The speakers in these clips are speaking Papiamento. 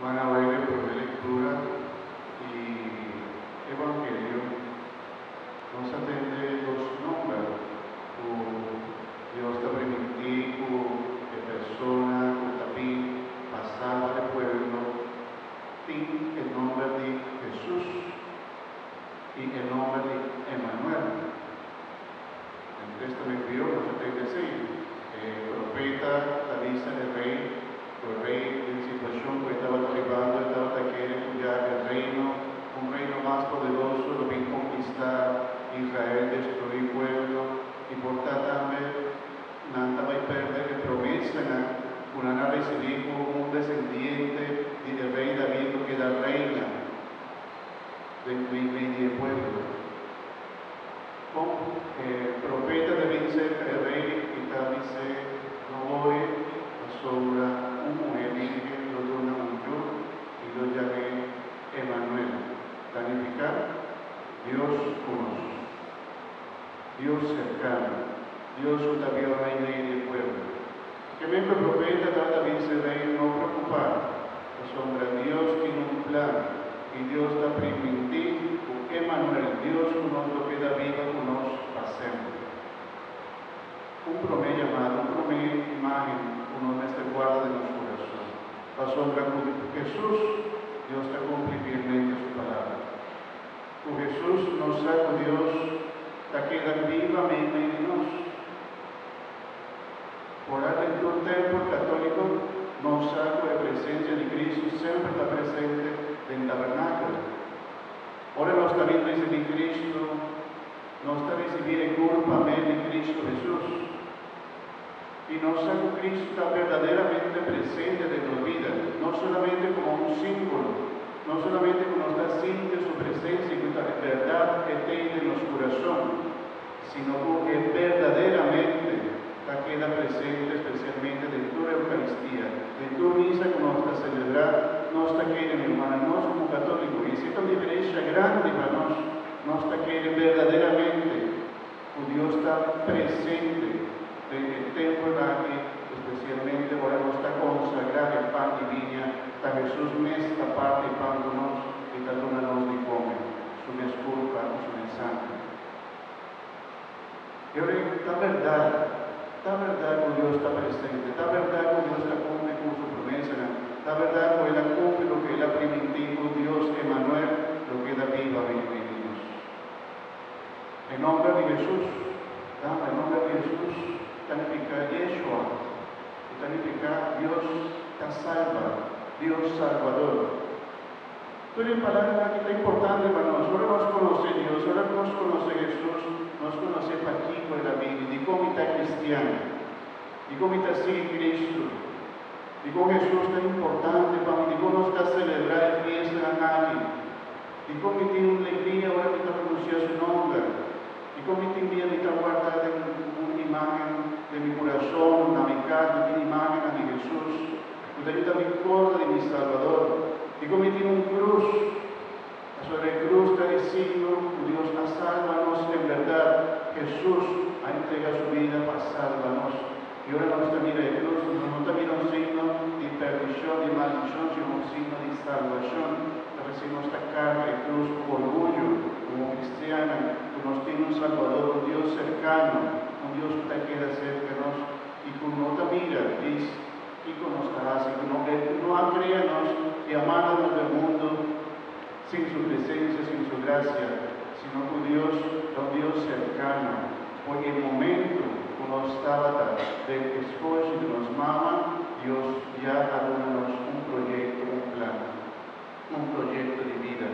Van a oír por mi lectura y Evangelio. Nos a tende dos nomber ku Dios ta primintí ku e persona ku ta bin pa salba e pueblo tin e nomber di Hesus i e nomber di Emanuel. Den Testament Bieu nos a tende esei. E profeta ta bisa e rei ku e rei den situashon ku e tabata bibando e tabata kere ku ya e reino, un reino mas poderoso lo bin konkistá Israel, destruí pueblo i por ta tambe nan ta bai pèrdè e promesanan ku nan a risibí ku un desendiente di e rei David lo keda reina den meimei di e pueblo. Kon e profeta ta bin serka e rei i ta bis'é, No wori, pasobra un muhé bírgen lo duna un yu i lo yam'é Emanuel, ta nifiká, Dios ku nos, Dios serkano, Dios ku ta biba meimei di e pueblo. Ke men ku e profeta tabata bisa e rei, No preokupá, pasobra Dios tin un plan i Dios ta primintí ku Emanuel, Dios ku nos lo keda biba ku nos pa semper. Un promé yamada, un promé imágen ku nos mester guarda den nos kurason, pasobra ku Hesus, Dios ta kumpli fielmente su palabra. Ku Hesus nos sa ku Dios ta keda biba meimei di nos. Ora den tur tempel católico nos sa cu e presencia di Cristo semper ta presente den tabernáculo. Ora nos ta bin ricibi Cristo, nos ta ricibi e curpa me di Cristo Jesus. Y nos sa cu Cristo ta berdaderamente presente den nos bida, no solamente como un símbolo, no solamente cu nos ta sinti su presencia y cu ta berdad e tei den nos curason, sino ku e berdaderamente ta keda presente spesialmente den tur Eukaristia, den tur misa ku nos ta selebrá, nos ta kere, mi rumannan, nos komo katóliko, i esei ta un diferensha grandi pa nos, nos ta kere berdaderamente ku Dios ta presente den e tempel aki, espesialmente ora nos ta konsagrá e pan i biña, ta Hesus mes ta parti e pan ku nos i ta duna nos di kome, su mes kurpa i su mes sangre. Yori, ta bèrdat, ta bèrdat ku Dios ta presente, ta bèrdat ku Dios ta kumpli ku su promesanan, ta bèrdat ku El a kumpli loke El a primintí ku Dios Emanuel lo keda biba meimei di nos. E nòmber di Hesus, dama, e nòmber di Hesus ta nifiká Yeshua, ku ta nifiká Dios ta salba, Dios Salbador. Tur e palabranan aki ta importante pa nos. Ora nos konosé Dios, ora nos konosé Hesus, nos konosé pakiko el a bini, dikon mi ta kristian, dikon mi ta sigui Kristu, dikon Hesus ta importante pa mi, dikon nos ta selebrá e fiestanan aki, dikon mi tin un legria ora mi ta pronunsiá su nòmber, dikon mi tin dia mi ta warda den un imágen den mi kurason, na mi kas mi tin imágennan di Hesus. Ku ta yuda mi korda di mi Salbador. I ku mi tin un krus, pasobra e krus ta e signo ku Dios a salba nos. En bèrdat, Hesus a entrega su bida pa salba nos. I ora nos ta mira e krus, nos no ta mira un signo di perdishon, di maldishon, sino un signo di salbashon. Ta p'esei nos ta karga e krus ku orguyo, komo kristiannan, ku nos tin un Salbador, un Dios serkano, un Dios ku ta keda serka nos i ku no ta mira djis Kiko nos ta hasi ku no e no a krea nos i a manda nos den mundu sin su presensia, sin su grasia, sino ku Dios ta un Dios serkano? For e momentu ku nos tabata den e skoshi di nos mama, Dios ya a duna nos un proyekto, un plan, un proyekto di bida.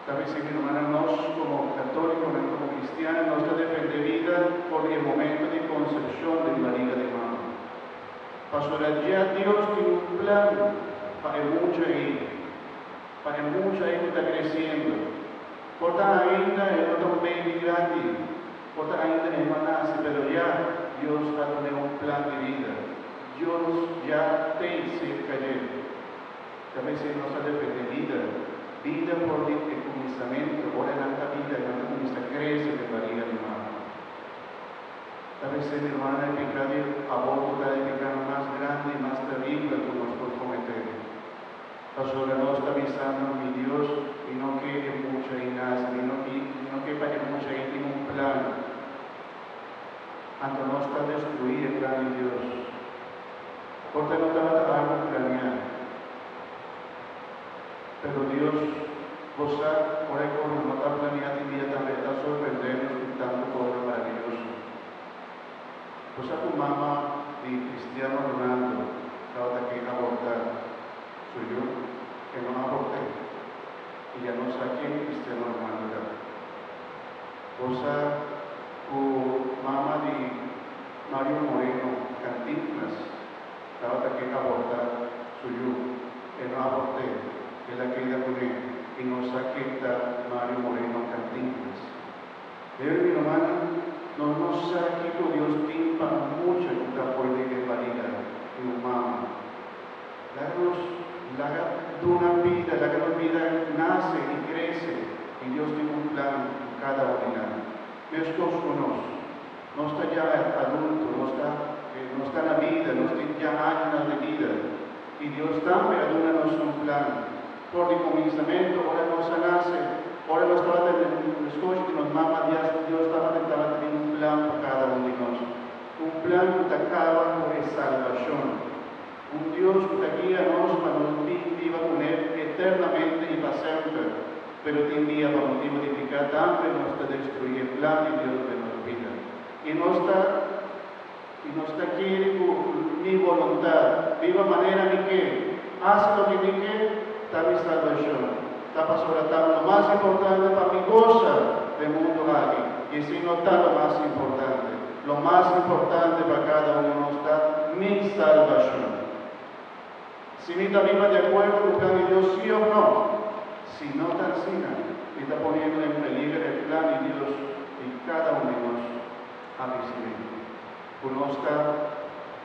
Ta bisa mi rumannan, nos komo katólikonan, komo kristiannan, nos ta defendé bida for di e momento di konsepshon den bariga di mama. Pasobra ya Dios tin un plan pa e mucha ei, pa e mucha ei ku ta kresiendo. Por ta ainda e no ta un baby grandi, por ta ainda e no a nase, pero ya Dios a dun'é un plan di bida. Dios ya tei serka dje. Ta mester nos a defende bida, bida for di e kuminsamentu, ora nan ta bida nan ta kuminsá krese den bariga di mama. Ta mester mi rumannan e piká di aborto ta e piká mas grandi i mas teribel ku nos por kometé. Porque no tabata algu planiá. Pero Dios, bo sa, ora e kosnan no ta planiá tin dia tambe e ta sorprendé nos ku tantu kosnan maravioso. Bo sa ku mama di Cristiano Ronaldo tabata ke abortá su yu? E no abort'é. I ya no sa ken Cristiano Ronaldo ta. Bo sa ku mama di Mario Moreno Cantinflas tabata ke abortá su yu? E no abort'é, el a keda kuné i no sa ken ta Mario Moreno Cantinflas. Pero mi rumannan, nos no sa kiko Dios tin pa un mucha ku ta for den e bariga di un mama. Laga nos laga duna bida, laga nos bida nase i krese, i Dios tin un plan ku kada un di nan. Meskos ku nos, nos ta ya adulto, nos ta nos ta na bida, nos tin ya añanan di bida, i Dios tambe a duna nos un plan. For di kuminsamentu, ora nos a nase, ora nos tabata den skochi di nos mama, Dios tabata tabata tin un plan pa kada un di nos. Un plan ku ta kaba ku e salbashon. Un Dios ku ta guia nos pa nos bin biba kuné eternamente i pa semper. Pero tin dia pa motibu di piká tambe nos ta destruí e plan di Dios den nos bida. I nos ta I nos ta kere ku mi boluntat, biba manera mi ke, hasi loke mi ke, ta mi salbashon. Ta pasobra ta lo mas importante pa mi gosa den mundu aki, i esei no ta lo mas importante. Lo mas importante pa kada un di nos ta mi salbashon. Si mi ta biba di akuerdo ku plan di Dios sí òf no. Si no ta asina, mi ta poniendo en peliger e plan di Dios di kada un di nos. A ricibi cu nos ta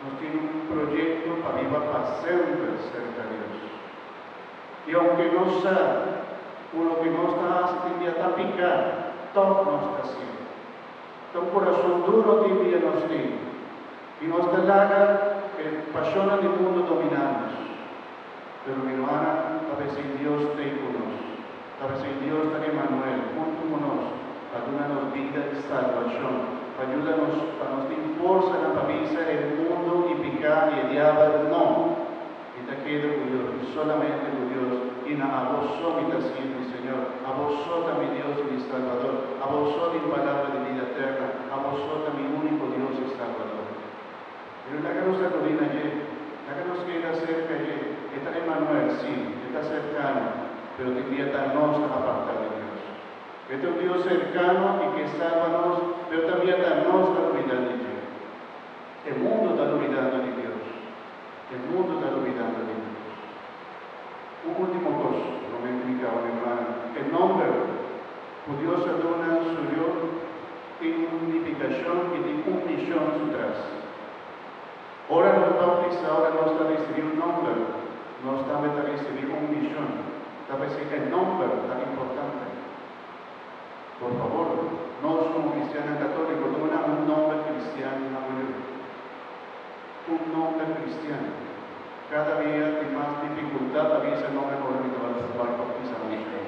nos tin un proyecto pa biba pa semper cerca Dios. Y aunke nos sa cu loke nos ta haci tin dia ta pica, toch nos ta hacié. Ta un curason duro tin dia nos tin y nos ta laga e pasionnan di mundo domina nos. Pero mi rumannan, ta pesey Dios t'ey cu nos. Ta pesey Dios ta Emanuel, hunto cu nos, pa duna nos bida y salbacion, pa yuda nos pa nos tin forsanan pa bisa e mundo y pica y e diabel no. Mi ta keda cu Dios, y solamente cu Dios, y na Abo so mi ta sirbi, Señor. Abo so ta mi Dios y mi Salbador. Abo so tin palabra di bida eterna. Abo so ta mi unico Dios y Salbador. Pero laga nos acudí na dje, laga nos keda cerca dje. E ta Emanuel, sí, e ta cercano, pero tin dia ta nos ta apartá di Dios. E ta un Dios cercano i ke salba nos, pero también ta nos ta lubidá di dje. E mundo ta lubidando di Dios. E mundo ta lubidando di Dios. Un último cos, promé cu mi caba, mi hermana. E nomber cu Dios a duna su Yu tin un nificacion y tin un mision su tras. Ora nos bautisa, ora nos ta ricibi un nomber, nos tambe ta ricibi un mision. Ta p'esey e nomber ta importante. Por favor, nos como cristiannan catolico duna un nomber cristian na bo yu. Un nomber cristian. Cada dia tin mas dificultad pa bisa nomber ora mi tabata bai bautisa mucha.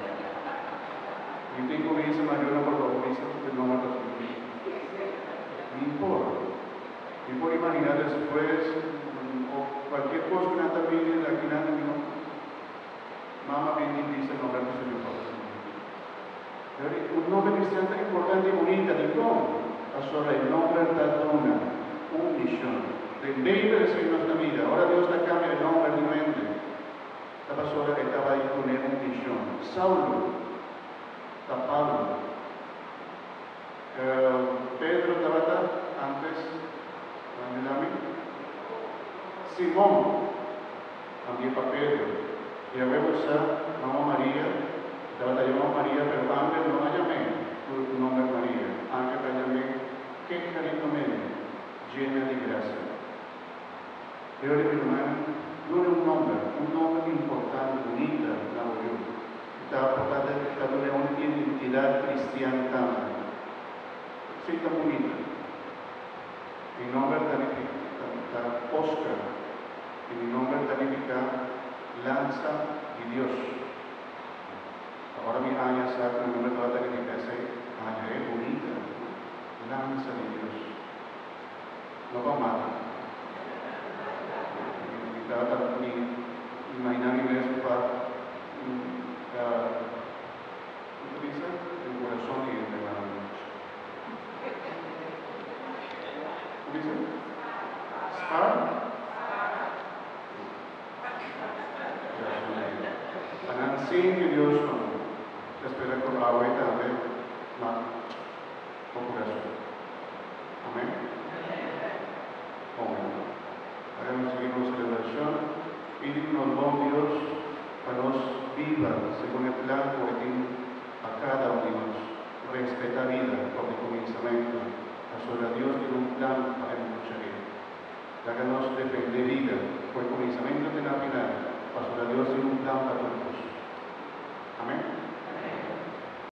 Mi tin cu bisa mayornan por favor bisa e nomber pa su yu. Mi por. Mi por imagina despues of cualkier cos cu nan ta bini aki nan mi no mama bini bisa nomber pa su yu pa su yu. Pero un nomber cristian ta importante y bunita. Dicon? Pasobra e nomber ta duna un mision. Den Bijbel esey nos ta mira, ora Dios ta cambia e nomber di un hende, ta pasobra e ta bay cune un mision. Saulo ta Pablo. Pedro tabata antes, nan yuda mi? Simon. También pa Pedro. Y awe bo sa, Mama Maria, e tabata yama Maria, pero angel no a yam'é ku nomber Maria, angel a yam'é Kekaritomene, llena di gracia. Pero di mi rumannan, duna un nomber, un nomber importante, bunita na bo yu. E ta por ta ta dun'é un identidad cristian tambe. Sí, ta bunita. Mi nomber ta ta Oscar. I mi nomber ta nifiká Lansa di Dios. Ora mi haña sa ku mi nomber tabata nifiká esei, mi haña e bunita, Lansa di Dios. No pa mata. tabata mi imaginá mi mes pa kon ta bisa? Den kurason di hende mala nochi. Kon bisa? Spar? Kurason di hende. Pa nan sinti Dios su amor. Ta spera ku awe tambe mak bo kurason. Amen? Bon. Laga nos sigui nos selebrashon. Pidi ku nos bon Dios pa nos biba segun e plan ku e tin pa kada un di nos. Respetá bida for di kuminsamentu, pasobra Dios tin un plan pa e mucha ei. Laga nos defendé bida for e kuminsamentu te na final, pasobra Dios tin un plan pa tur kos. Amén.